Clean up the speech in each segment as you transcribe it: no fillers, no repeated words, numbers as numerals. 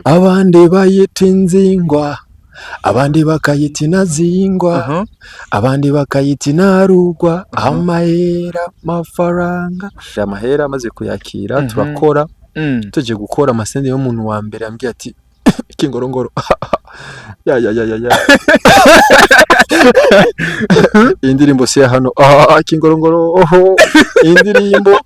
Abandi bayita inzingwa, abandi bakayita inazingwa, abandi bakayita inarugwa. Amahera, mafaranga, amahera amaze kuyakira, turakora. Tuje gukora amasende y'umuntu wa mbere ambwiye ati: "Kingorongoro, ya ya ya ya ya, iyi ndirimbo si ya hano. Ah, Kingorongoro, oho, iyi ndirimbo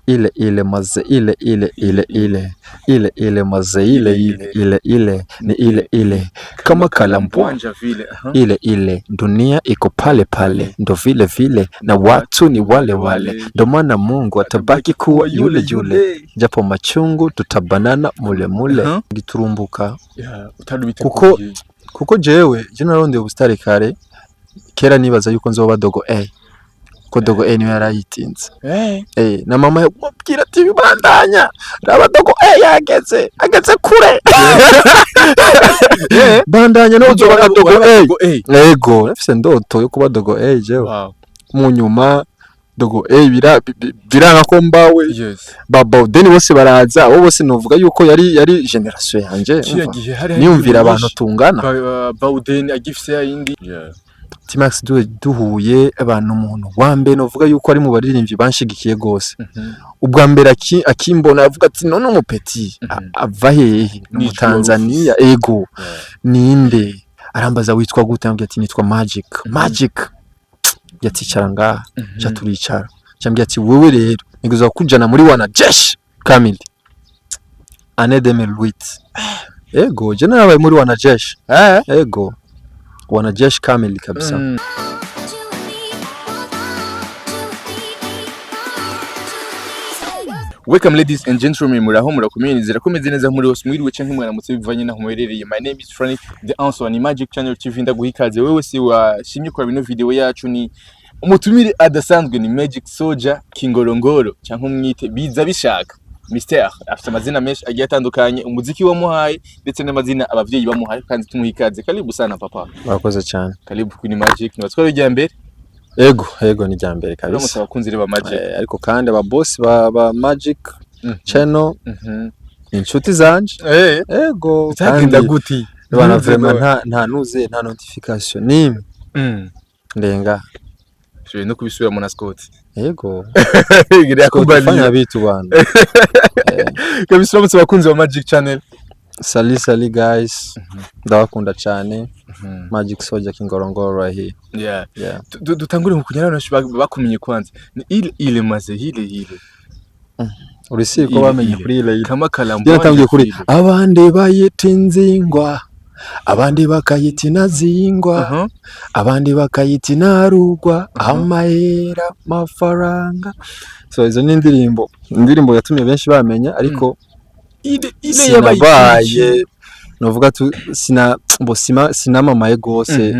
ile ile maze ile ile ile ile ile ile maze ile ile ile ile ni ile ile kama kalambwa." Wanja vile. Ile ile dunia iko pale pale, ndo vile vile na watu ni wale wale, ndo maana Mungu atabaki kuwa yule yule, japo machungu tutabanana mule mule. Giturumbuka. Yeah, utarubiteguye. Kuko jewe je narondeye ubusitari kare kera, nibaza yuko nzoba Dogo A, ko Dogo A niwe yarayitinze. Na mama yamubwira ati: "Bandanya, raba Dogo A yageze, ageze kure, bandanya no uzoba nka Dogo A." Dogo A. Ego, nafise ndoto yo kuba Dogo A jewe. Mu nyuma Dogo A biranga ko mbawe. Ba Deni bose baraza, abo bose novuga yuko yari génération yanje. Kiriya Umva. gihe hari Niyumvira abantu tungana. Bauden agifise yindi. T-Max duhuye abantu, umuntu wa mbere novuga yuko ari mu baririmbyi banshigikiye gose. Ubwa mbere akimbona avuga ati: "None umupeti ava hehe?" Ni N'ijwi Tanzania. Ego. "Ninde?" Arambaza: "Witwa gute?" Ambwira ati: "Nitwa Magic." Magic yaticara ngaha, cha turicara, cyambwira ati: "Wewe rero niguza kujana muri Wanajeshi Kamili année 2008." Ego, je narabaye muri Wanajeshi. Ego, Wanajeshi Kamili kabisa. Welcome, ladies and gentlemen, muraho, murakomeye, nizera ko meze neza muri hose, mwiriwe canke mwaramutse bivanye naho muherereye. My name is Frank the Answer, ni Magic Channel TV. Ndaguha ikaze wewe si washimye kuraba ino video yacu. Ni umutumire adasanzwe, ni Magic Soldier Kingorongoro canke umwite biza bishaka Mister. Afite amazina menshi agiye atandukanye umuziki wamuhaye ndetse n'amazina abavyeyi bamuhaye, kandi tumuha ikaze. Karibu sana, papa. Murakoze cyane. Karibu kuri Magic, nibatwara irya mbere. Ego, ni rya mbere kabisa. Uramutse abakunzi ba Magic. Ariko kandi aba boss ba Magic Channel ni inshuti zanje. Ego. Byagenda Kandi gute? bana, vraiment nta nuze, nta notification nimwe ndenga. Ushoboye no kubisubiramo na Scott. Ego. Yakubaliye. Fanya vitu bana. Kabisa, uramutse abakunzi ba Magic Channel. Salut, salut guys, ndabakunda cyane. Magic Soldier Kingorongoro right here. Yeah. Dutangure mu kunyara benshi bakumenye kwanza ni ile ile maze ile ile. Urisi ko Ile, bamenye ile. kuri ile ile. Kama kalambwa. Yaratangiye kuri abandi bayita inzingwa, abandi bakayita inazingwa, abandi bakayita inarugwa, amahera, mafaranga. So izo ni indirimbo yatumye benshi bamenya, ariko Ile ile yabaye sinabaye novuga tu sina bo sima sinamamaye gose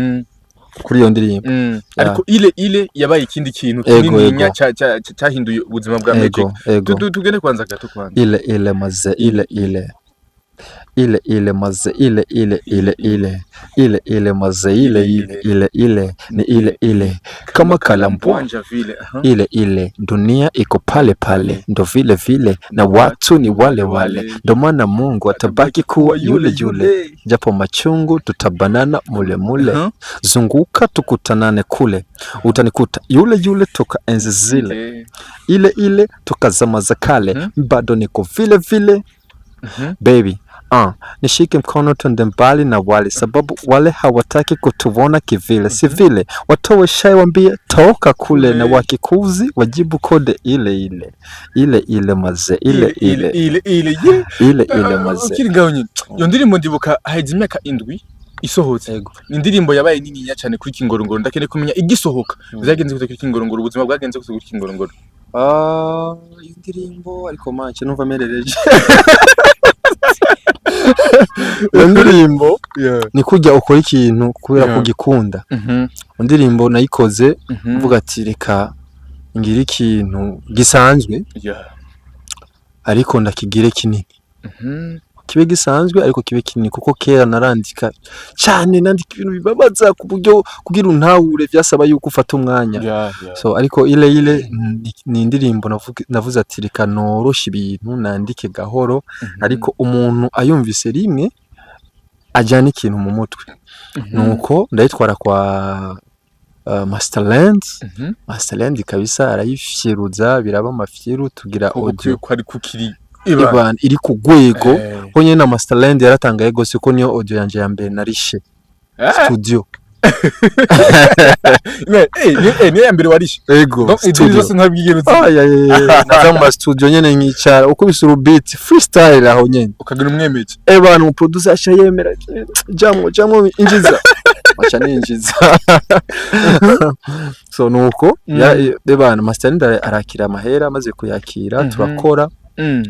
kuri iyo ndirimbo. Ariko ile ile yabaye ikindi kintu Ego, kinininya ego. Cyahinduye ubuzima bwa Magic. Ego. Tugende kwanza gato kwanza. Ile ile maze ile ile ile ile maze ile ile ile ile ile ile maze ile ile ile ile ni ile ile kama kalambwa. Wanja vile. Ile ile dunia iko pale pale, ndo vile vile na watu ni wale wale, ndo maana Mungu atabaki kuwa yule yule, japo machungu tutabanana mule mule. Zunguka tukutanane kule, utanikuta yule yule toka enzi zile. Ile ile toka zama za kale. Bado niko vile vile. Baby, nishike mkono twende mbali na wale, sababu wale hawataki kutuona kivile, si vile watowe shai, wambie toka kule, na wakikuzi wajibu kode ile ile ile ile maze ile ile. Ile ile ye. Ile ile maze. Ukiri ngaho nyine, iyo ndirimbo ndibuka haheze imyaka 7 isohotse. Ego. Ni indirimbo yabaye nininya cyane kuri Kingorongoro. Ndakeneye kumenya igisohoka byagenze gute kuri Kingorongoro, ubuzima bwagenze gute kuri Kingorongoro? Ah, iyo ndirimbo ariko manje numva merereje iyo ndirimbo ni kurya ukora ikintu kubera kugikunda. Indirimbo nayikoze mvuga ati: "Reka ngire ikintu gisanzwe, ariko ndakigire kinini." Kibe gisanzwe ariko kibe kinini, kuko kera narandika cyane, nandika ibintu bibabaza ku buryo kugira untahure vyasaba yuko ufata umwanya. So ariko ile ile ni indirimbo navuze ati reka noroshe ibintu, nandike gahoro, ariko umuntu ayumvise rimwe ajyana ikintu mu mutwe. Nuko ndayitwara kwa Masterland. Masterland kabisa arayifyiruza, biraba amafyiru, tugira audio ko ari kukiri Iban iri ku rwego ho nyene na Masterland yaratangaye gose ko niyo audio yanje ya mbere narishe studio. Niyo ya mbere warishe? Ego. Donc izindi Studio. zose ntabwigera uzi? Ay, ay, ay, naza mu ma studio nyene nkicara, ukubise urubeat freestyle aho nyene. Ukagira umwemeje. Ebana, umuproducer aca yemera: jamwo, jamwo, injiza, aca ninjiza. So nuko ebana, Masterland arakira amahera, amaze kuyakira turakora.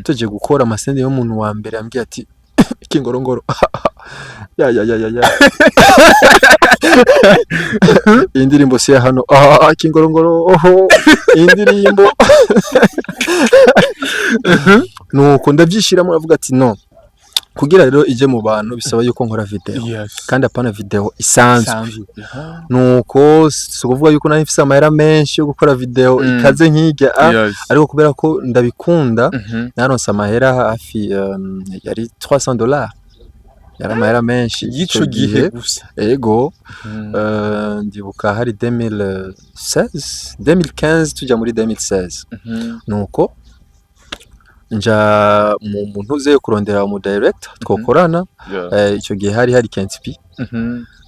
Tugiye gukora, Masterland yo muntu wa mbere yambwiye ati kingorongoro ya ya ya ya ya, iyi ndirimbo si ya hano, ah, kingorongoro, oho, iyi ndirimbo. Nuko ndabyishiramo, avuga ati no, kugira rero ije mu bantu bisaba yuko nkora video, kandi apana video isanzwe. Sanzwe. Nuko si ukuvuga yuko nari mfise amahera menshi yo gukora video ikaze nk'irya a, ariko kubera ko ndabikunda, naronse amahera hafi yari $300, yari amahera menshi y'ico ico gihe gusa. Ego. Ndibuka hari 2016, 2015, tujya muri 2016. Nuko nja mu muntu yo kurondera umu director twokorana. Ico gihe hari Kent P,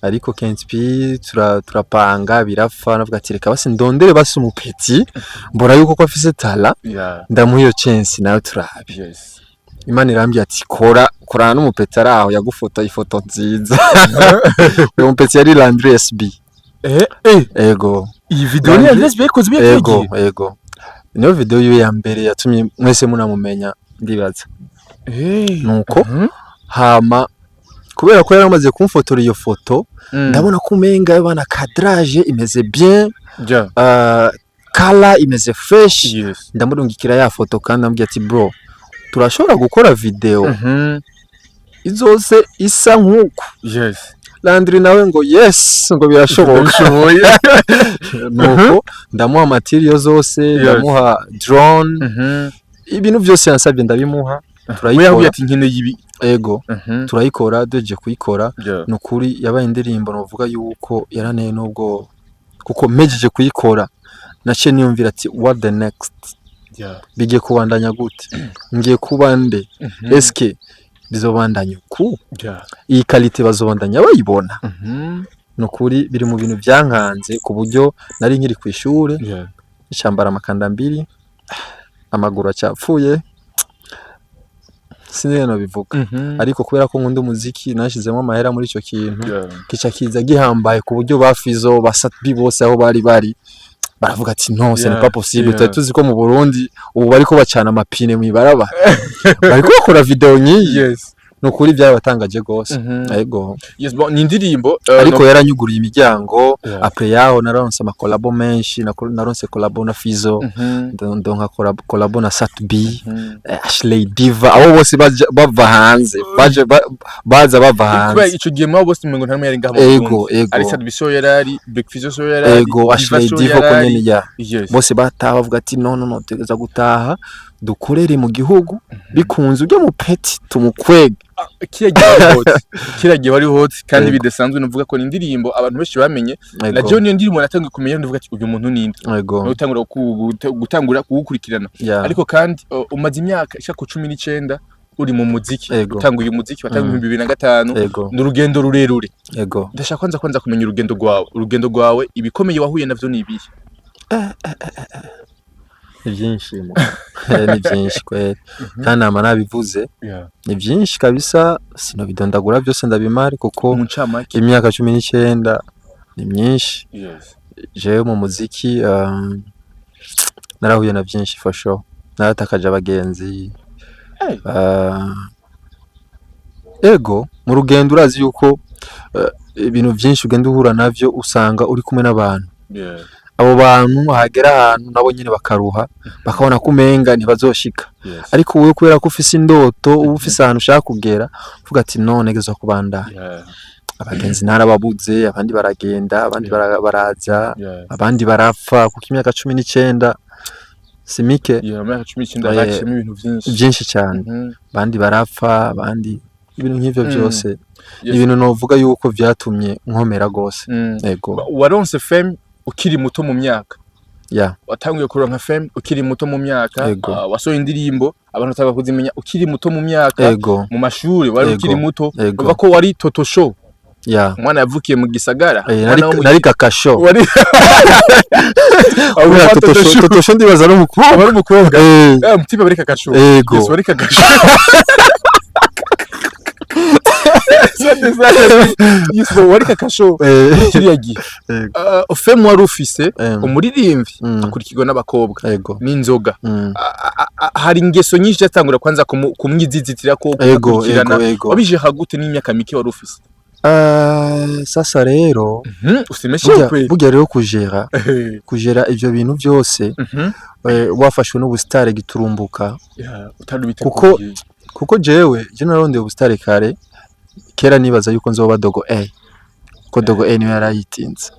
ariko Kent P turapanga birapfa. Navuga ati reka basi ndondere basi umupeti mbona yuko ko afise talent, ndamuha iyo chance nawe turabe. Imana irambwiye ati kora, korana n'umupeti ari aho yagufota ifoto nziza. Uyu mupeti yari Landry SB. Ego. Iyi video ni Andres yakoze? Ego, ego, niyo video yiwe ya mbere yatumye mwese munamumenya, ndibaza. Nuko hama kubera ko yari amaze kumfotora iyo foto, ndabona ko umenga bana cadrage imeze bien, color imeze fresh. Ndamurungikira ya foto kandi ndamubwira ati bro, turashobora gukora video izose isa nk'uku. Landry nawe ngo yes, ngo birashoboka. Bishoboye. Nuko ndamuha material zose, ndamuha drone, ibintu byose yansabye ndabimuha, we yakubwiye turayikora. Ati nkeneye ibi. Ego. Turayikora, duhejeje kuyikora, nukuri yabaye indirimbo novuga yuko yaraneye n'ubwoba, kuko mpejeje kuyikora naciye niyumvira ati what the next? Bigiye kubandanya gute? Ngiye kuba nde? Eske bizobandanya uku? Iyi qualité bazobandanya bayibona? Nukuri biri mu bintu byankanze, ku buryo nari nkiri ku ishure, icambara amakanda mbiri, amaguru acapfuye, sinzi ingene nobivuga, ariko kubera ko nkunda umuziki nashizemo amahera muri ico kintu, kica kiza gihambaye ku buryo ba Fizo, ba Sat-B bose aho bari bari baravuga ati no, ce n'est pas possible. Twari tuzi ko mu Burundi ubu bariko bacana amapine mw'ibarabara, bariko bakora video nk'iyi. Nukuri byarabatangaje gose. Ego. Yes, bon, ni indirimbo Ariko yaranyuguriye imiryango. Après yaho naronse amakolabo menshi, naronse collabo na Fizo, ndonka collabo na Sat-B, Ashley Diva, abo bose bava hanze, baje baza bava Kubera hanze. ico gihe mwabo bose umengo nta n'umwe yari ngaha mu Ego. Burundi. Ego. Ari Sat-B so yarari, Big Fizzo so yarari, Ego. Diva Ashley so Diva ko yarari. nyene ya bose bataha bavuga ati no, no, no, tugeza gutaha dukorere mu gihugu, bikunze ujya mu peti tumukwege. Kiriya gihe wari hot, kiriya gihe wari hot kandi Ego. bidasanzwe. Nuvuga ko ni indirimbo abantu benshi bamenye na Ego. jewe niyo ndirimbo natangiye kumenya, ndavuga ati uyu muntu ninde? Ego. No gutangura gutangura kuwukurikirana. Ariko kandi umaze imyaka ishaka ku 19 uri mu muziki. Ego. Utanguye umuziki watanguye 2005. Ego. Ni urugendo rurerure. Ego. Ndashaka kwanza kumenya urugendo rwawe, ibikomeye wahuye navyo ni ibihe? Ni byinshi, ni byinshi kweli, kandi nama nabivuze, ni byinshi kabisa, sinobidondagura byose ndabimare kuko Mu ncamake. imyaka 19 ni myinshi. Jewe mu muziki narahuye na byinshi for sure, naratakaje abagenzi. Hey. Ego, mu rugendo urazi yuko ibintu byinshi ugenda uhura navyo, usanga uri kumwe n'abantu. Abo bantu hagera ahantu nabo nyene bakaruha, bakabona ko umenga ntibazoshika. Ariko wowe, kubera ko ufise indoto, uba ufise ahantu ushaka kugera, uvuga ati: "No, ntegerezwa kubandanya." Abagenzi narababuze, abandi baragenda, abandi baraza, abandi barapfa, kuko imyaka 19 si mike. Yeah, mu myaka 19 haciyemo ibintu vyinshi. Byinshi cyane. Abandi barapfa, abandi ibintu nk'ivyo byose. Ibintu novuga yuko vyatumye nkomera gose. Ego. Waronse fame ukiri muto mu myaka. Watanguye kuronka fame ukiri muto mu myaka. Ego. Wasohoye indirimbo abantu batanga kuzimenya ukiri muto mu myaka. Mu mashuri wari ukiri muto. Uva ko wari Toto Show. Umwana yavukiye mu gisagara. Umwana wo mu Nari kakasho. Wari Kubera Toto Toto Show. Show, Toto Show ndibaza n'umukobwa. Aba ari umukobwa. Mutipe bari kakasho. Ego. Yes, wari kakasho. Sante, sante. Yes, wari kakasho. Kiriya gihe. Fame wari ufise, umuririmbyi akurikirwa n'abakobwa n'inzoga. Hari ingeso nyinshi zatangura kwanza kumwizizitira ko kukurikirana. Ego. Wabije gute n'imyaka mike wari ufise? Sasa rero Usimeshe burya kweli. Burya rero kujera ivyo bintu byose, wafashwe n'ubusitare giturumbuka. Yeah, utari biteguye. Kuko jewe je narondeye ubusitare kare kera, nibaza yuko nzoba Dogo A, ko Dogo A niwe yarayitinze.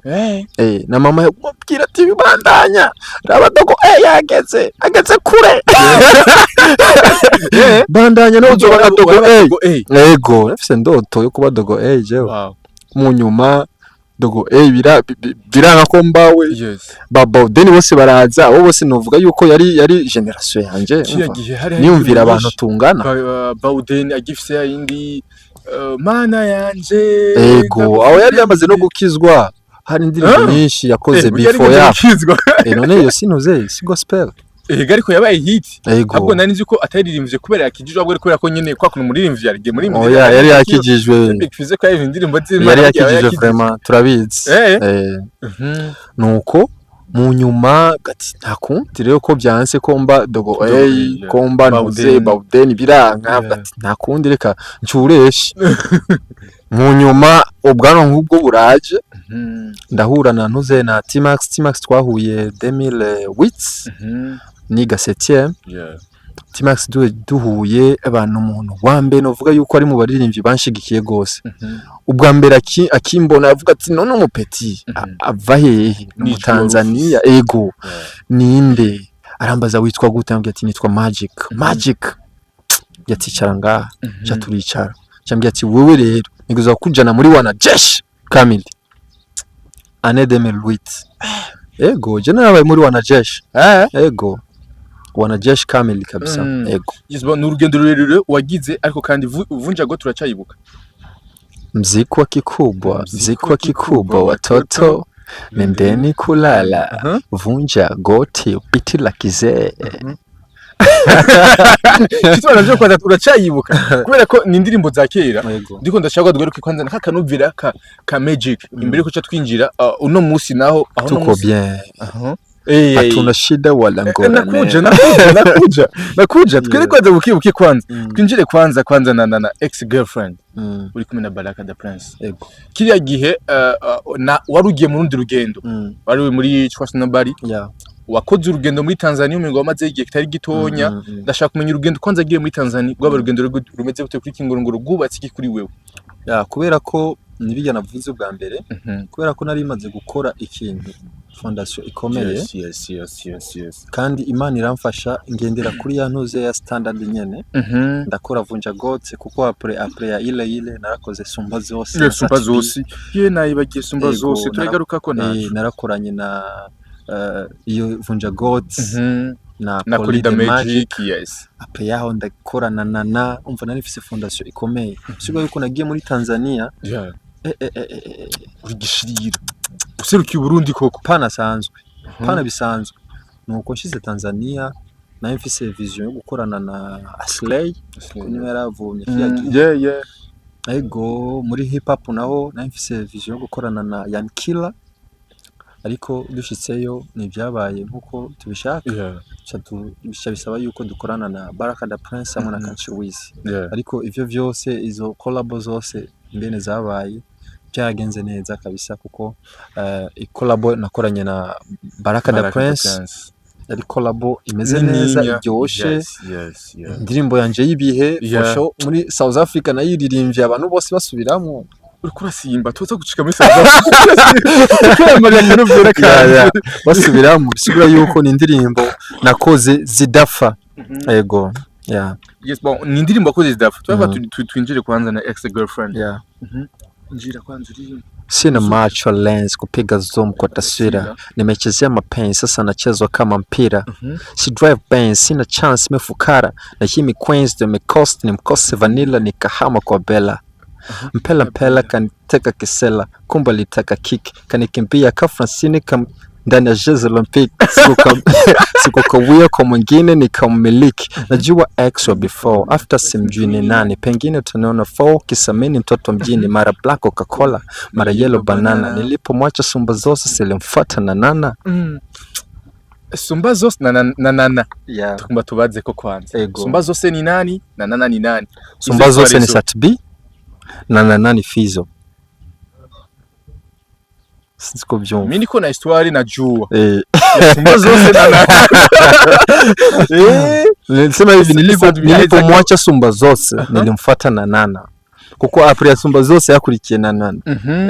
Na mama yamubwira ati: "Bibandanya, raba Dogo A yageze, ageze kure, bandanya nawe uzoba nka Dogo A." Dogo A. Ego, nafise ndoto yo kuba Dogo A jewe. Mu nyuma Dogo A biranga ko mbawe. Ba Bawden bose baraza, abo bose novuga yuko yari génération yanje. Kiriya Umva, gihe hari niyumvira abantu tungana. Bawden agifise yayindi mana yanje. Ego, aho yari yamaze no gukizwa, hari indirimbo nyinshi yakoze before ya gukizwa. None iyo sinuze si gospel? Ego, ariko yabaye hit. Ego. Ahubwo nari nzi ko ataririmbye kubera yakijijwe, ahubwo ari kubera ko nyene kwa kuntu umuririmbyi yarigiye muri Oya, yari yakijijwe. Bivuze ko yaririmba indirimbo z'Imana. Yari Yaba yakijijwe. yakijijwe. Vraiment turabizi. Nuko mu nyuma gati nta kundi rero, ko byanse ko mba Dogo A, ko mba ntuze Bawden. Bawden biranka. Ati nta kundi, reka ncureshe. Mu nyuma ubwanwa nk'ubwo buraje, ndahura na ntuze na T-Max. T-Max twahuye 2008, niga 7e. T-Max duhuye abantu, umuntu wa mbere novuga yuko ari mu baririmbyi banshigikiye gose. Ubwa mbere akimbona avuga ati: "None umupeti ava hehe?" Ni Ni mu Tanzania. Ego. Ninde? Arambaza: "Witwa gute?" Ambwira ati: "Nitwa Magic." "Magic?" Yaticara ngaha. Cha turicara, cyambwira ati: "Wewe rero niguza kujana muri Wanajeshi Kamili année 2008." Ego, je narabaye muri Wanajeshi. Ego, Wanajeshi Kamili kabisa. Ego. Yes, bon, ni urugendo rurerure wagize, ariko kandi Vunja Goti turacyayibuka. Mziki wa kikubwa, mziki wa kikubwa, watoto nendeni kulala. Vunja goti biti la kizee. Kitwa navyo kwanza uracyayibuka kubera ko ni indirimbo za kera. Ego. Ndiko ndashaka tugaruke kwanza na kakanuvira ka Magic imbere ko twinjira uno musi naho aho uno Tuko musi bien. Aha. Hatuna shida wala ngorane. Nakuja, nakuja, nakuja, nakuja. Twere kwanza buke buke kwanza. Twinjire kwanza na ex girlfriend. Uri kumwe na Baraka the Prince. Ego. Kiriya gihe na wari ugiye mu rundi rugendo. Wari uri muri Trust Nobody. Wakoze urugendo muri Tanzania, umengo wamaze igihe kitari gitonya. Ndashaka kumenya urugendo kwanza agiye muri Tanzania rwaba urugendo rumeze gute kuri Kingorongoro, rwubatse iki kuri wewe? Ya, kubera ko nibijya navuze bwa mbere, kubera ko nari maze gukora ikintu, fondation ikomeye, yes. kandi Imana iramfasha ngendera kuri ya ntuze ya standard nyene. Ndakora Vunja Goti, kuko après ya ile ile narakoze Sumba Zose na Yes, Sumba Sat B. Zose. Ye, nayibagiye Sumba Ego, Zose turayigaruka ko ntaco. Narakoranye na iyo Vunja Goti na Na Koli Koli the the Magic. Magic, yes. Après yaho ndakorana na umva, nari mfise fondation ikomeye, sibwo yuko nagiye muri Tanzania. Uri gishirira. Userukiye Burundi koko. Pana sanzwe, pana bisanzwe. Nuko nshize Tanzania nayo mfise vision yo gukorana na Aslay, kuko niwe yaravumye kiriya gihe. Ego, muri hip hop naho nayo mfise vision yo gukorana na Yankila, ariko dushitseyo ntibyabaye nkuko tubishaka. Bica bisaba yuko dukorana na Baraka da Prince hamwe na Country Wiz. Ariko ivyo vyose, izo collabo zose mbene zabaye Byagenze neza kabisa, kuko collabo nakoranye na Baraka the Baraka the Prince Prince. yari collabo imeze neza, Nininya. iryoshe. Yes. Indirimbo yanje y'ibihe, for sure, muri South Africa nayiririmbye abantu bose basubiramo. Uriko urasimba, tuza gucika muri South Africa, kwiyambarira akanovera kanje. Yeah. Basubiramo, bisigura yuko ni indirimbo nakoze zidafa. Ego, yeah. Yes, bon, ni indirimbo wakoze zidafa. Twaba twinjire kwanza na ex girlfriend. Injira kwanza uririmba. Sina macho lens kupiga zoom kwa taswira, nimechezea mapenzi, sasa nachezwa kama mpira. Si drive Benz, sina chance mefukara, na hii mi queens ndio imecost ni mkose vanilla, nikahama kwa Bella. Mpela mpela kaniteka kisela, kumbe litaka kick, kanikimbia ka Francine kam ndani ya Jeux Olympiques. Sikukawia kwa mwingine nikammiliki. Najua ex wa before after simjui ni nani, pengine utaniona fo kisamini mtoto mjini, mara black Coca-Cola, mara yellow banana. Nilipomwacha sumba zose silimfuata na nana. Sumba zose na na na nana. Yeah. Tukumba tubaze ko kwanza. Ego. Sumba zose ni nani na nana ni nani? Sumba Izo zose ni twarizo. Sat B na nana ni Fizo. Sinzi ko byumva. Mimi niko na histoire na jua. Eh. Sumba zose na nana. Nilisema hivi, Sat B nilipomwacha Sumba zose nilimfuata na nana, kuko après ya Sumba zose yakurikiye na nana.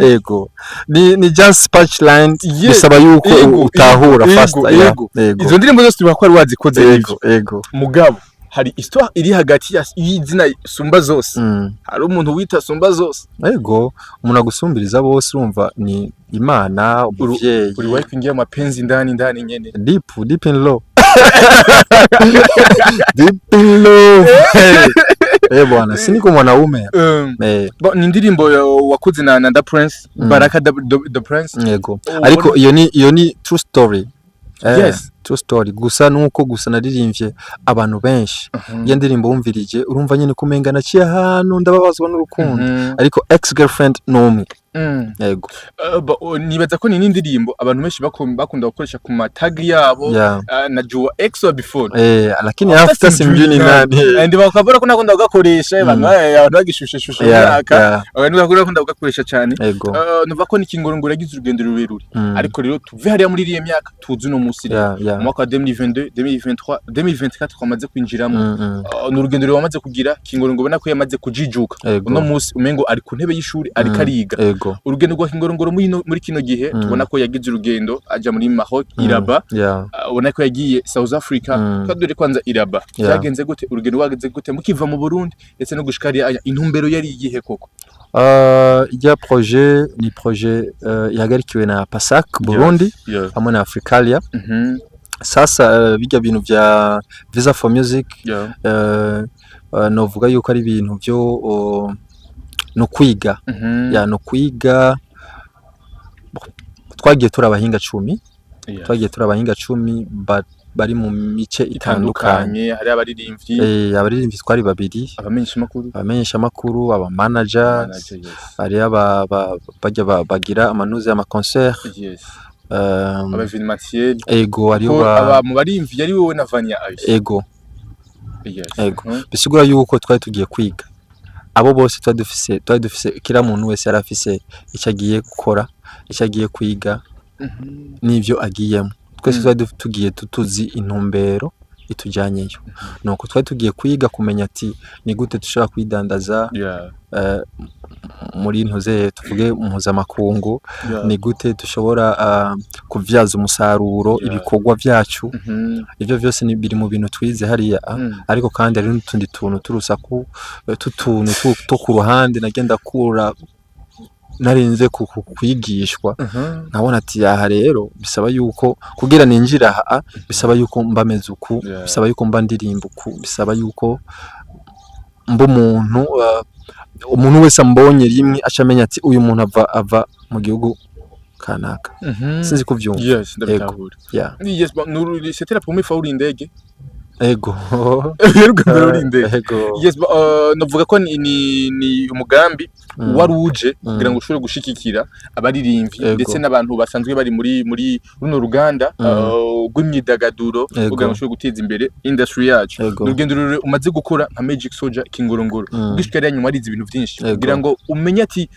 Ego, ni just punchline. Yeah. Bisaba yuko utahura faster, yeah. Ego. Ego. Izo ndirimbo zose tuba ko wari wazikoze nivyo. Ego. Mugabo hari histoire iri hagati ya y'izina Sumba zose. Hari umuntu wita Sumba zose. Ego, umuntu agusumbiriza bose, urumva ni Imana, umuvyeyi. Uri kwingia mapenzi ndani ndani nyene. Deep, deep in love, deep in love. Eh bwana, si niko mwanaume. Eh. Bon, ni indirimbo wakoze na The Prince, Baraka the Prince. Yego. Oh, Ariko iyo ni true story. True story gusa, nuko gusa naririmbye abantu benshi. Iyo ndirimbo wumvirije, urumva nyine kumenga naciye ahantu ndababazwa n'urukundo. Ariko ex girlfriend numwe. Yego. Nibaza ko ni n'indirimbo abantu benshi bakunda gukoresha ku matag yabo. Na jua ex wa before. Eh, lakini after simjui ni nani. And bakabura ko nakunda kugakoresha abantu, abantu bagishusheshushe imyaka. Abantu bakunda kugakoresha cyane. Yego. Nuva ko ni Kingorongoro yagize urugendo rurerure. Ariko rero tuve hariya muri iriya myaka, tuzi uno munsi rero. Mu mwaka wa 2022, 2023, 2024 twamaze kwinjiramo. Ni urugendo rero wamaze kugira Kingorongoro, ubona ko yamaze kujijuka. Uno munsi umengo ari ku ntebe y'ishuri, ariko ariga. Urugendo rwa Kingorongoro muri kino gihe, tubona ko yagize urugendo aja muri Maroc, Iraba. Ubona ko yagiye South Africa. Twadore kwanza Iraba. Byagenze gute? Urugendo rwagenze gute mukiva mu Burundi ndetse no gushika hariya? Intumbero yari iyihe koko? Ijya projet ni projet ihagarikiwe na PASAC Burundi hamwe na Africalia. Sasa bijya bintu vya Visa for Music, novuga yuko ari ibintu byo no kwiga. Ya, no kwiga. Twagiye turi abahinga 10. Twagiye turi abahinga 10 bari mu mice itandukanye. Itandukanye, hari abaririmbyi. Abaririmbyi twari babiri. Abamenyeshamakuru. Abamenyeshamakuru, aba managers. Manager, yes. Hari bajya bagira amanuze y'ama concert. Aba événementiel. Ego, hariho Ko aba mu barimvyi yari wowe na Vania Ice. Ego. Ego. Bisigura yuko twari tugiye kwiga, abo bose twari dufise kila muntu wese yari afise icyo agiye gukora, icyo agiye kwiga n'ivyo agiyemo. Twese twari tugiye tuzi intumbero itujyanyeyo. Nuko twari tugiye kwiga kumenya ati ni gute dushobora kwidandaza muri ntuze, tuvuge mpuzamakungu, ni gute dushobora kuvyaza umusaruro ibikorwa vyacu. Ivyo vyose ni biri mu bintu twize hariya. Ariko kandi hari n'utundi tuntu turusaku, tutuntu two ku ruhande nagenda kura narinze kwigishwa. Nkabona ati aha rero bisaba yuko kugira ninjira aha bisaba yuko mba meze uku, bisaba yuko mba ndirimba uku, bisaba yuko mba umuntu, umuntu wese ambonye rimwe aca amenya ati uyu muntu ava mu gihugu kanaka. Sinzi kuvyumva. Yes, ndabitahura. Yes, bon, c'était la première fois uri indege. Ego. Yari ubwa mbere uri indege. Ego. Yes, novuga ko ni umugambi wari uje kugira ngo ushobore gushigikira abaririmbyi ndetse n'abantu basanzwe bari muri runo ruganda rw'imyidagaduro, kugira ngo ushobore guteza imbere industry yacu. Ni urugendo rurerure umaze gukora nka Magic Soldier Kingorongoro. Ugishika rero nyuma warize ibintu vyinshi kugira ngo umenye ati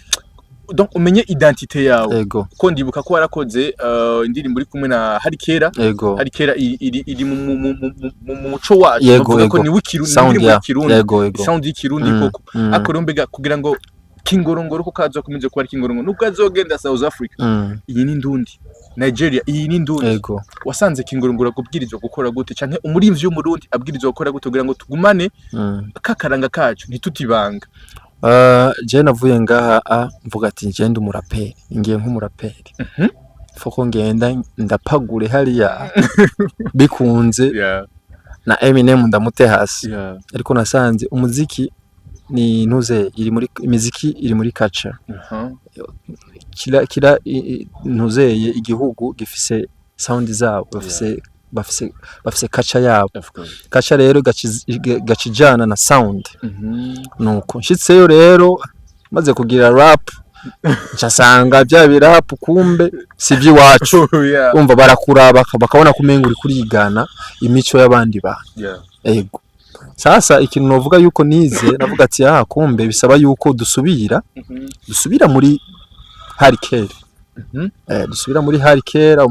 Donc umenye identité yawe. Ko ndibuka ko warakoze indirimbo uri kumwe na Harikera. Harikera iri mu muco wacu. Bavuga ko ni w'ikirundi, Sound indirimbo ya y'ikirundi. Yego. Sound y'ikirundi koko. Ariko rero mbega kugira ngo Kingorongoro ko kazokomeze kuba ari Kingorongoro nubwo azogenda South Africa, iyi ni ndundi, Nigeria, iyi ni ndundi. Wasanze Kingorongoro akubwirizwa gukora gute, canke umurimvyi w'Umurundi abwirizwa gukora gute kugira ngo tugumane kakaranga kacu, ntitutibanga? Je navuye ngaha mvuga ati nje ndi umuraperi, ngiye nk'umuraperi, foko ngenda ndapagure hariya bikunze na Eminem ndamute hasi. Ariko nasanze umuziki ni ntuze iri muri imiziki, iri muri culture. Kila ntuzeye igihugu gifise sound zabo, bafise culture yabo. Of course. Culture rero gacijana na sound. Nuko nshitseyo rero maze kugira rap, ncasanga bya birap kumbe si iby'iwacu. Umva, barakuraba bakabona ko umenga uri kurigana imico y'abandi bantu. Ego, sasa ikintu novuga yuko nize, navuga ati ah, kumbe bisaba yuko dusubira dusubira muri hari kera. Dusubira muri hari kera,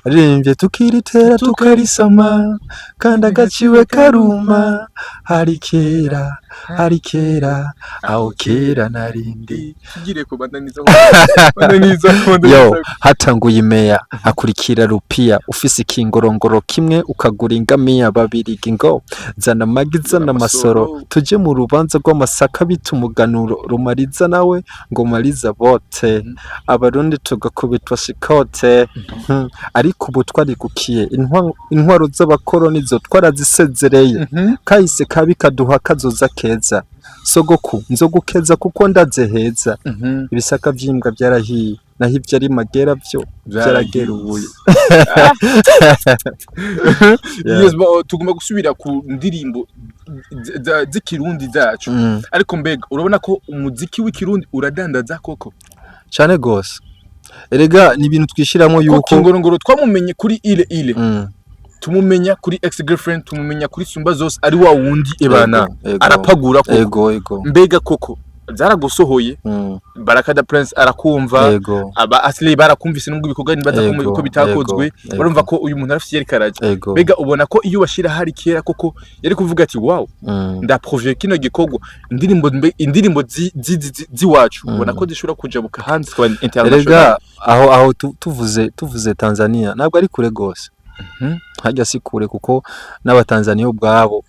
aririmbye tukiritera tukarisama kandi agaciwe karuma, hari kera, hari kera, aho kera narindi. Tugire ko bandaniza, bandaniza, bandaniza. Yo, hatanguye imeya, hakurikira rupiya, ufise ikingorongoro kimwe ukagura ingamiya, babiri ngo zana amagi, zana amasoro, tuje mu rubanza rw'amasaka bita umuganuro, rumariza nawe ngo mariza bote, Abarundi tugakubitwa sikote. Ariko ubu twarigukiye, intwaro z'abakoroni zo twarazisezereye. Kahise kabi kaduha kazoza keza, sogoku nzogukeza kuko ndaze heza. Ibisaka vy'imbwa vyarahiye, naho ivyo ari magera vyo vyarageruye. Yes, tugomba gusubira ku ndirimbo z'ikirundi zacu. Ariko mbega urabona ko umuziki w'ikirundi uradandaza koko? Cane gose, erega ni ibintu twishiramwo ko yuko Kingorongoro twamumenye kuri ile ile, tumumenya kuri ex girlfriend, tumumenya kuri Sumba zose, ari wa wundi ebana. Ego. Arapagura koko. Ego. Mbega koko zaragusohoye? Baraka da Prince arakumva, aba Asley barakumvise, nubwo ibikorwa nibaza ko ko bitakozwe. Barumva ko uyu muntu arafise yereka araje. Mbega ubona ko iyo bashira hari kera koko yari kuvuga ati wow, ndaprovye kino gikorwa, indirimbo indirimbo ziwacu, ubona ko zishobora kujabuka hanze zikaba international? Erega aho tuvuze Tanzania ntabwo ari kure gose. Harya si kure, kuko n'Abatanzania ubwabo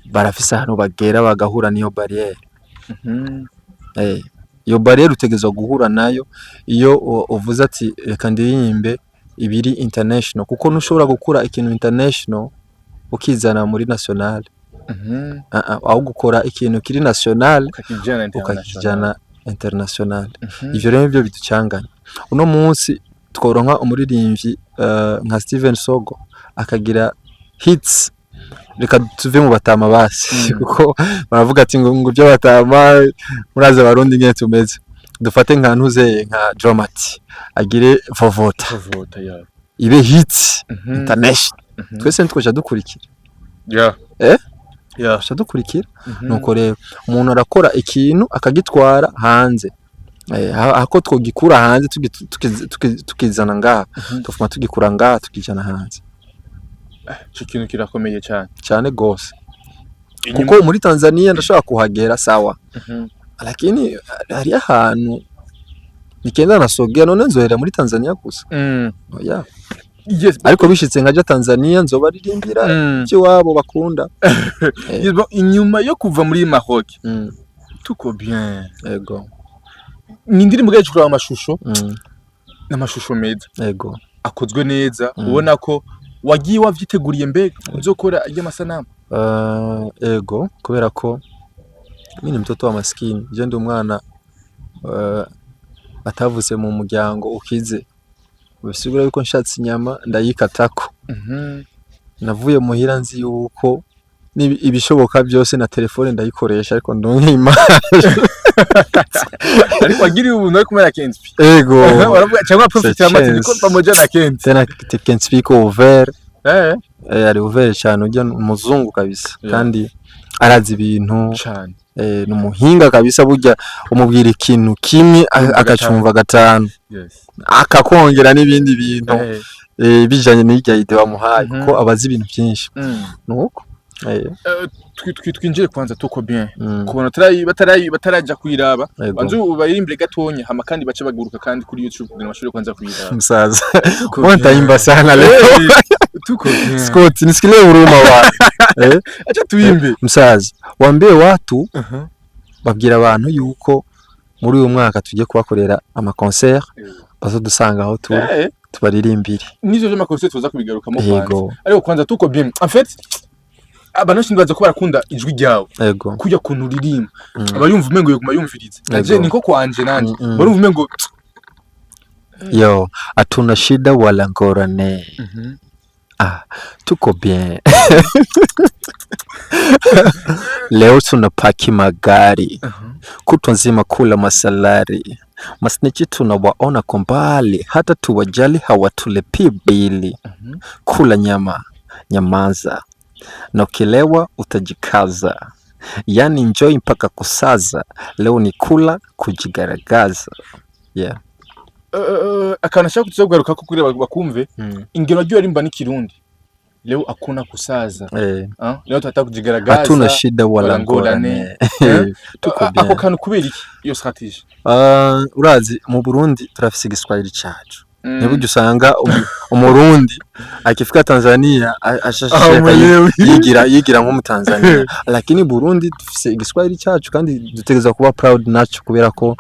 barafise ahantu bagera bagahura n'iyo barrière. Iyo barrière utegerezwa guhura nayo iyo uvuze ati reka ndirimbe ibiri international, kuko ntushobora gukura ikintu international ukizana muri national. Ah, ah, aho gukora ikintu kiri national ukakijana international, ukakijana international. Ivyo rero nivyo biducanganya. Uno munsi tworonka umuririmbyi nka Steven Sogo akagira hits, reka tuve mu batama basi, kuko baravuga ati ngo ibyo batama, murazi Abarundi ngene tumeze, dufate nka ntuzeye nka Dramati agire Vovota, Vovota, yeah. ibe hits international, twese ntitwoja dukurikira? Eh? Yeah. Twoja dukurikira. Nuko rero umuntu arakora ikintu akagitwara hanze. Hako twogikura hanze tukizana ngaha, tufuma tugikura ngaha tukijana hanze. Ico kintu kirakomeye cyane. Cyane gose, kuko muri Tanzania ndashobora kuhagera, sawa, lakini hari ahantu nikenda nasogea, none nzohera muri Tanzania gusa? Oya. Ariko bishitse nkaja Tanzania, nzobaririmbira iby'iwabo bakunda. Yes, bon, inyuma yo kuva muri Maroc, tuko bien, ni indirimbo yacu kuraba amashusho, n'amashusho meza, akozwe neza. Ubona ko wagiye wavyiteguriye, mbega uzokora y'amasanamu? Ego, kubera ko mimi ni mtoto wa maskini, je ndi umwana atavutse mu muryango ukize, bisigura yuko nshatse inyama ndayikatako. Navuye muhira nzi yuko ibishoboka byose na telefone ndayikoresha, ariko ndonke image. Ariko wagiriye ubuntu ari kumwe na Kenspi. Ego. Waravuga cyangwa profite C'est amati niko chance. pamoja na Kenzi. Tena Kenspi iko ouvert. Ari ouvert cyane, ujya umuzungu kabisa. Kandi arazi ibintu. Cyane. Ni umuhinga kabisa. Burya umubwira ikintu kimwe Yumva akacumva gatanu, akakongera n'ibindi bintu bijanye n'irya idée wamuhaye, kuko abazi ibintu byinshi. Nuko Twinjire kwanza Tuko Bien. Kubona bataraja kuyiraba, banze ubayirimbire gatonya, hama kandi bace baguruka kandi kuri YouTube kugira ngo bashobore kwanza kuyiraba. Msaza, Tuko mbona nitaimba sana leo? Tuko bien. Scott, nisikilie huruma wa Acha tuimbe. Msaza, waambie watu, babwira abantu yuko muri uyu mwaka tugiye kubakorera ama concert, bazodusanga aho turi, tubaririmbire. N'ivyo vy'ama concert tuza kubigarukamo kwanza. Yego. Ariko kwanza Tuko Bien, en fait abantu benshi nibaza ko barakunda ijwi ryawe, kurya kuntu uririmba, aba yumva umengo yoguma yumviriza. Naje niko kwanje nanje barumva umengo. Yo, hatuna shida wala ngorane. Ah, tuko bien. Leo tunapaki magari, kutwa nzima kula masalari. Masnichi tunawaona kwa mbali, hata tuwajali hawatulipi bili. Kula nyama, nyamaza, na ukilewa utajikaza, yani enjoy mpaka kusaza. Leo ni kula kujigaragaza. Yeah. Akantu ashaka kutuza kugaruka ko kugira bakumve ingero ryo arimba n'ikirundi, leo akuna kusaza. Ah, leo tunataka kujigaragaza. Hatuna shida wala wala ngorane. ngorane. Eh? Tuko Ako bien. kantu kubera iki iyo strategy? Urazi mu Burundi turafise igiswahili cacu. Niburyo usanga umurundi akifika Tanzania ashasheka Mwenyewe. yigira nk'umutanzania, lakini Burundi dufise igiswahili cacu kandi dutegerezwa kuba proud naco, kubera ko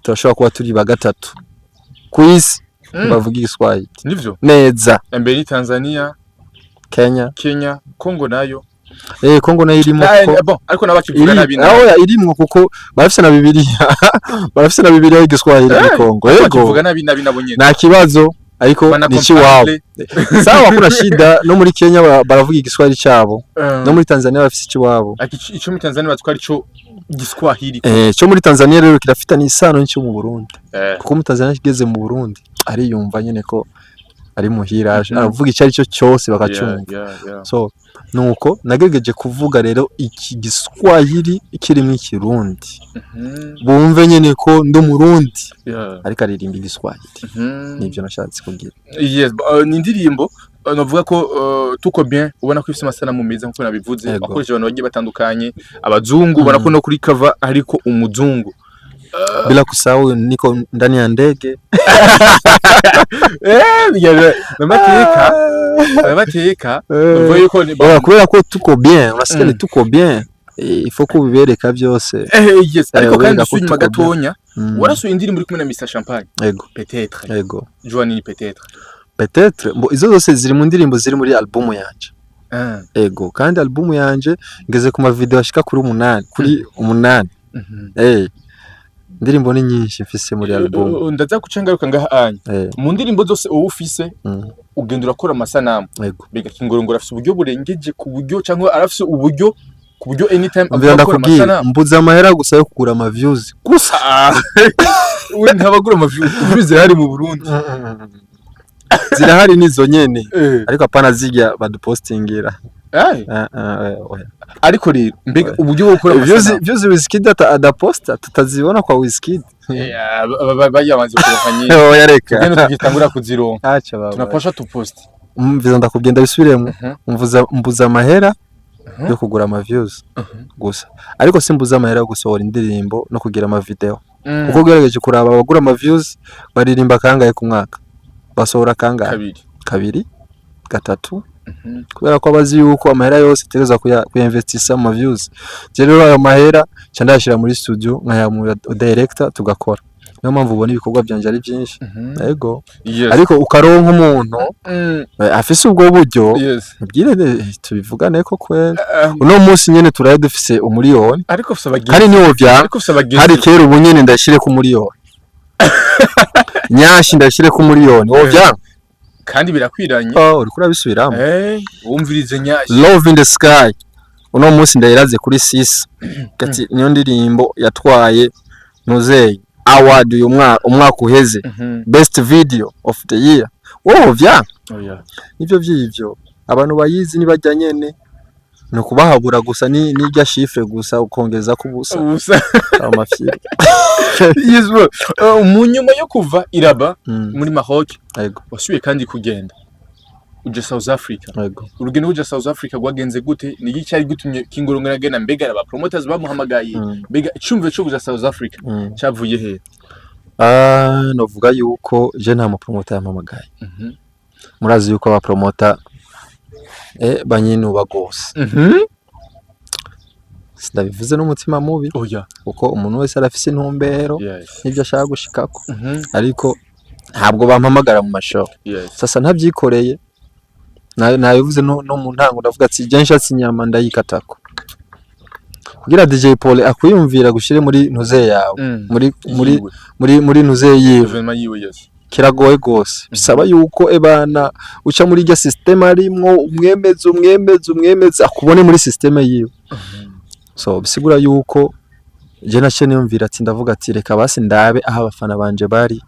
turashobora kuba turi ba gatatu kw'isi bavuga igiswahili Nivyo. neza. Mbere ni Tanzania, Kenya. Kenya, Congo nayo. Kongo nayo irimo kuko Bon, ariko nabakivuga nabi nabi. Aho irimwo kuko barafise na Bibiliya y'igiswahili muri Kongo. Ariko Yego. bakivuga nabi nabi nabo nyene. Nta kibazo, ariko Bana ni ikiwabo. comprendre. Sawa, kuna shida. No muri Kenya baravuga igiswahili cabo, no muri Tanzania bafise ikiwabo. Ariko ico muri Tanzania batwara ico Giswahili. Cyo muri Tanzania rero kirafitanye isano n'icyo mu Burundi, kuko mu Tanzania kigeze mu Burundi ariyumva nyene ko ari muhira, aravuga icyo ari cyo cyose bakacumva. So nuko nagerageje kuvuga rero iki Giswahili kirimo ikirundi, bumve nyene ko ndi umurundi ariko aririmba igiswahili. Nibyo nashatse kugira. Yes, ni indirimbo navuga ko Tuko Bien, ubona ko ifite amasanamu meza nkuko nabivuze, wakoresheje abantu bagiye batandukanye, abazungu, ubona ko no kuri cover hariko umuzungu. Bila kusahau niko ndani ya ndege. Amateka amateka bavuga yuko Oya, kubera ko tuko bien, unasikia? Ni tuko bien, il faut ko ubibereka byose. Yes, ariko kandi ubereka ko usuye inyuma tuko bien. gatonya, warasuye indirimbo uri kumwe na Mr Champagne. Ego. Peut-être. Ego. Jua nini peut-être? Peut-être mbo izo zose ziri mu ndirimbo ziri muri album yanje. Ego, kandi album yanje ngeze ku ma video ashika kuri 8, kuri 8. Indirimbo ni nyinshi mfise muri album. Ndaza guca ngaruka ngaha anya mu ndirimbo zose uba ufise, ugenda urakora amasanamu. Ego. Mbega Kingorongoro afise uburyo burengeje ku buryo, cyangwa arafise uburyo ku buryo anytime Umvira, agomba gukora ndakubwira, amasanamu? mbuze amahera gusa yo kugura ama views gusa. Ah, we ntabagura ama views zirahari mu Burundi. Zirahari nizo nyene, ariko apana zirya badupostingira. Ah, oya. Ariko rero mbega uburyo bwo gukora Views, amasanamu? views Wizkid adaposta tutazibona kwa Wizkid. Bayabanze kuronka nyinshi. Oya, reka. Tugende tugitangura kuzironka. Acha baba. Tunapasha tuposte. Umviza, ndakubwiye, ndabisubiremo. Mvuza mbuza amahera yo kugura ama views gusa, ariko simbuza amahera yo gusohora indirimbo no kugira ama video, kuko ugerageje kuraba abagura ama views baririmba kangahe ku mwaka, basohora kangahe? Kabiri. Kabiri, gatatu, kubera ko abazi yuko amahera yose ategerezwa kuyainvestisa mu ma views. Je rero ayo mahera nca ndayashira muri studio, nkaya mu director, tugakora. Niyo mpamvu ubona ibikorwa byanje ari byinshi. Yego. Ariko ukaronka umuntu afise ubwo buryo, ubwire tubivugane ko kweli uno munsi nyene turaye dufise 1 miliyoni. Ariko ufise abagenzi. Kandi niwo vya Ariko ufise abagenzi. Hari kera, ubu nyene ndashire ku 1 miliyoni nyashi, ndashire ku 1 miliyoni wo vya. Kandi birakwiranye. Oh, uriko urabisubiramo. Wumvirize nyashi. Love in the Sky uno munsi ndayiraze kuri 6 gati, niyo ndirimbo yatwaye nuzeye award uyu mwaka, umwaka uheze, best video of the year. Wowe vya Oya. nivyo vyivyo abantu bayizi nibajya nyene. Ni ukubahabura gusa, ni n'irya chiffre gusa ukongeza ko ubusa. Ubusa. Amafyiri. Yes bro. Mu nyuma yo kuva i Rabat muri Maroc, wasubiye kandi kugenda uja South Africa. Yego. Urugendo uja South Africa rwagenze gute? Ni iki cyari gitumye King Longera agenda? Mbega aba promoters bamuhamagaye? Mbega icumviro cyo kuja South Africa cyavuye he? Ah, novuga yuko je nta mupromota yampamagaye. Murazi yuko abapromota banyinuba gose. Sindabivuze n'umutima mubi, Oya. kuko umuntu wese arafise intumbero n'ibyo ashaka gushikako, ariko ntabwo bampamagara mu mashow. Sasa ntabyikoreye, nabivuze no mu ntango, ndavuga ati je nshatse inyama ndayikatako. Kugira DJ Paul akwiyumvira gushire muri ntuze yawe, muri Yiwe. muri ntuze yiwe, Guverinoma yiwe, yes. kiragoye gose. Bisaba yuko ebana uca muri irya système arimwo, umwemeze, umwemeze, umwemeze, akubone muri système yiwe. So bisigura yuko je naciye niyumvira ati, ndavuga ati reka basi ndabe aho abafana banje bari,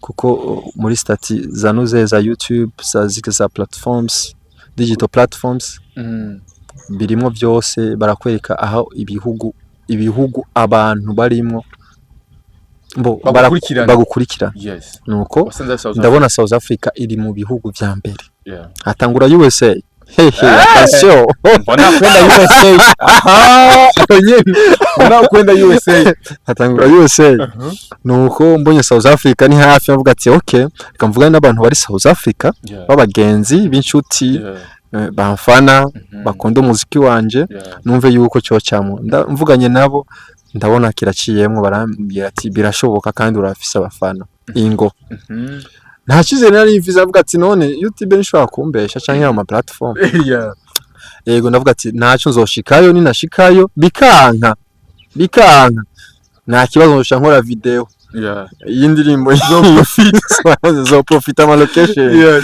kuko muri stati za nuze za YouTube, za zike za platforms, digital platforms, birimwo byose, barakwereka aho ibihugu abantu barimwo bo Bagukurikirana. Bagukurikirana. Nuko Wasanze ari South ndabona South Africa iri mu bihugu vya mbere. Hatangura USA, hehe, attention. Mbona kwenda USA, aha nyene mbona kwenda USA. Hatangura USA. Nuko mbonye South Africa ni hafi, avuga ati okay, reka mvugane n'abantu bari South Africa, b'abagenzi, b'inshuti, bamfana, bakunda umuziki wanje, numve yuko cyocamwo. Mvuganye nabo, ndabona kiraciyemwo, barambwira ati birashoboka kandi urafise abafana, ingo. Nta cyizere nari mfise, avuga ati none YouTube nishobora kumbesha canke ama platform? Yego, ndavuga ati ntaco, nzoshikayo, ninashikayo bikanka nta kibazo, nzoca nkora video y'indirimbo, zoprofita ama location.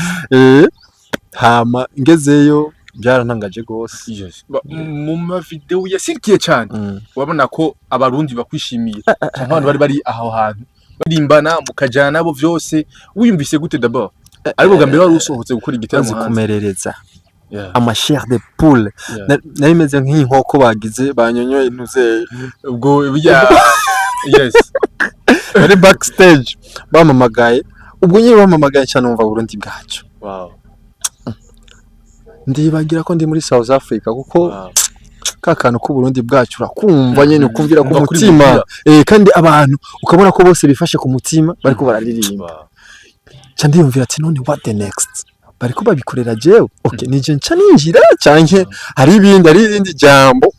Hama ngezeyo byarantangaje gose. Yes. Mu mavideo yasirikiye cyane, urabona ko Abarundi bakwishimiye cyangwa abantu bari aho hantu barimbana, mukajana nabo vyose. Wiyumvise gute d'abord, ariko bwa mbere wari usohotse gukora igitaramo Bazi hanze? Kumerereza ama chair de poule. Nari meze nk'inkoko bagize banyonyoye intuze. Ubwo bijya, yes. Bari backstage bamamagaye, ubwo nyine bamamagaye cyane, numva Burundi bwacu, ndibagira ko ndi muri South Africa, kuko ka kantu k'Uburundi bwacu urakumva nyene, ukumvira ku Umva kuri mutima. muhira. Kandi abantu ukabona ko bose bifashe ku mutima bariko bararirimba. Ca ndiyumvira ati none what the next, bariko babikorera jewe? Okay, nije nca ninjira canke hari ibindi, hari irindi jambo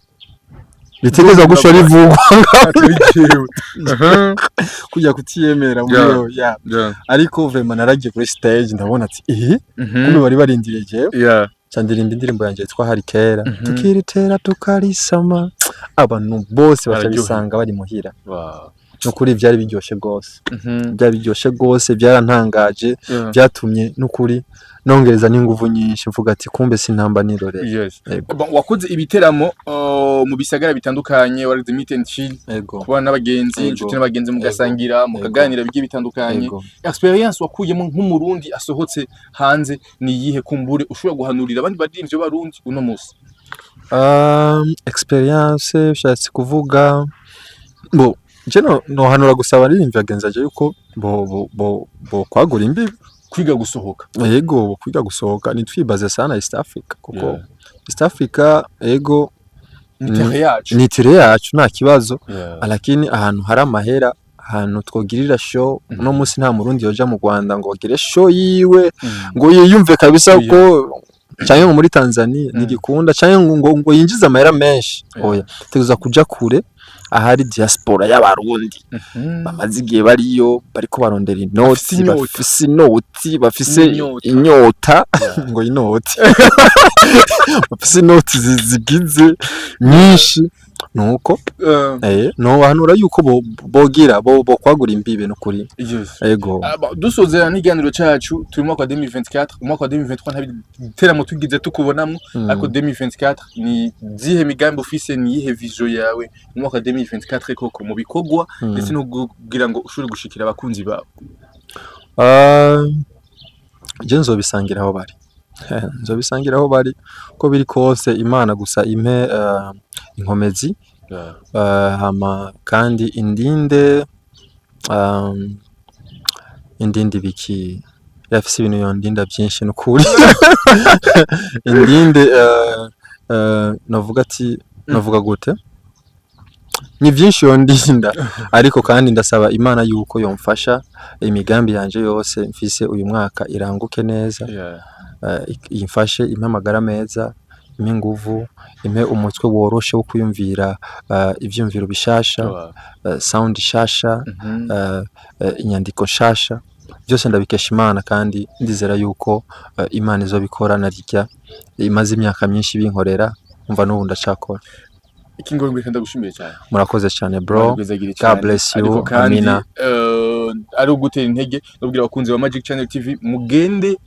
ritegerezwa gushora rivugwa? Atari jewe. Kujya kutiyemera muri yo ya. Ariko vraiment naragiye kuri stage, ndabona ati eh, kumbe bari barindiriye jewe. Ca ndirimba indirimbo yanjye yitwa Hari Kera, tukiritera tukarisama, abantu bose baca Bararyohewe. bisanga bari muhira. Nukuri byari biryoshe rwose, byari biryoshe rwose, byarantangaje. Byatumye nukuri nongereza n'inguvu nyinshi, mvuga ati kumbe sintamba nirorera. Yego. Bon, wakoze ibiteramo mu bisagara bitandukanye, warize meet and chill, kubana n'abagenzi, inshuti n'abagenzi, mugasangira, mukaganira bigiye bitandukanye. Experience wakuyemo nk'Umurundi asohotse hanze ni iyihe, kumbure ushobora guhanurira abandi baririmbyi b'Abarundi uno musi? Experience ushatse kuvuga bo je no nohanura gusa abaririmbyi bagenzi banje yuko bo kwagura imbibi. Kwiga gusohoka. Yego, bo kwiga gusohoka, ntitwibaze sana East Africa, kuko East Africa, yego, ni terre yacu. Ni terre yacu, nta kibazo, lakini ahantu hari amahera, ahantu twogirira show, uno munsi nta Murundi yoja mu Rwanda ngo agire show yiwe, ngo yiyumve kabisa ko, canke ngo muri Tanzania ntigikunda, canke ngo yinjize amahera menshi. Oya, tegerezwa kuja kure, ahari diaspora y'Abarundi bamaze igihe bariyo, bariko barondera inoti. Bafise inyota. Bafise inoti, bafise Inyota. inyota. Ngo inoti, bafise inoti zigize nyinshi, nuko nohanura yuko bogira bo kwagura imbibe nukuri. Ego. Ah, bon, dusozera n'ikiganiro cacu, turi mu mwaka wa 2024. Umwaka wa 2023 nta biteramo tugize tukubonamwo, ariko 2024 ni zihe migambi ufise, ni iyihe vision yawe mu mwaka wa 2024 koko mu bikorwa, ndetse no kugira ngo ushobore gushikira abakunzi bawe? Ah, je nzobisangira aho bari. Nzobisangira aho bari uko biri kose. Imana gusa impe inkomezi, hama kandi indinde, indinde ibiki? Irafise ibintu yondinda byinshi nukuri. Indinde, novuga ati, novuga gute, ni byinshi yondinda. Ariko kandi ndasaba Imana yuko yomfasha imigambi yanje yose mfise uyu mwaka iranguke neza, imfashe, impe amagara meza, impe inguvu, impe umutwe woroshe wo kwiyumvira ivyumviro bishasha, sound shasha, inyandiko nshasha. Byose ndabikesha Imana, kandi ndizera yuko Imana izobikora. Narirya imaze imyaka myinshi binkorera, umva n'ubu ndacakora. Ikingorongoro, reka ndagushimiye cyane. Murakoze cyane, bro. Imana God bless you. Ariko kandi Amina. Ari ugutera intege nubwira abakunzi ba Magic Channel TV, mugende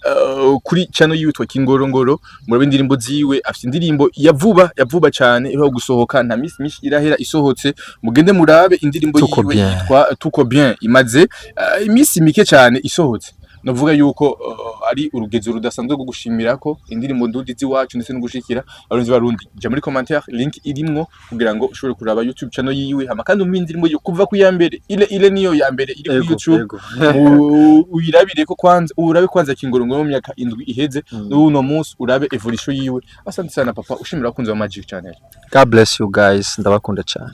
kuri channel yitwa Kingorongoro, murabe indirimbo ziwe. Afite indirimbo ya vuba, ya vuba cyane, iho gusohoka nta misi myinshi irahera isohotse. Mugende murabe indirimbo Tuko yiwe Bien. yitwa Tuko Bien, imaze imisi mike cyane isohotse. Novuga yuko ari urugezo rudasanzwe rwo gushimira ko indirimbo ndundi z'iwacu ndetse no gushikira abarundi. Barundi, jya muri commentaire, link irimwo kugira ngo ushobore kuraba YouTube channel yiwe, hama kandi umve indirimbo yo kuva ku ya mbere. Ile niyo ya mbere iri kuri YouTube. Uyirabire ko kwanza, urabe kwanza Kingorongoro mu myaka 7 iheze n'uno munsi, urabe evolution yiwe. Asante sana, papa. Ushimira abakunzi ba Magic Channel. God bless you guys, ndabakunda cyane.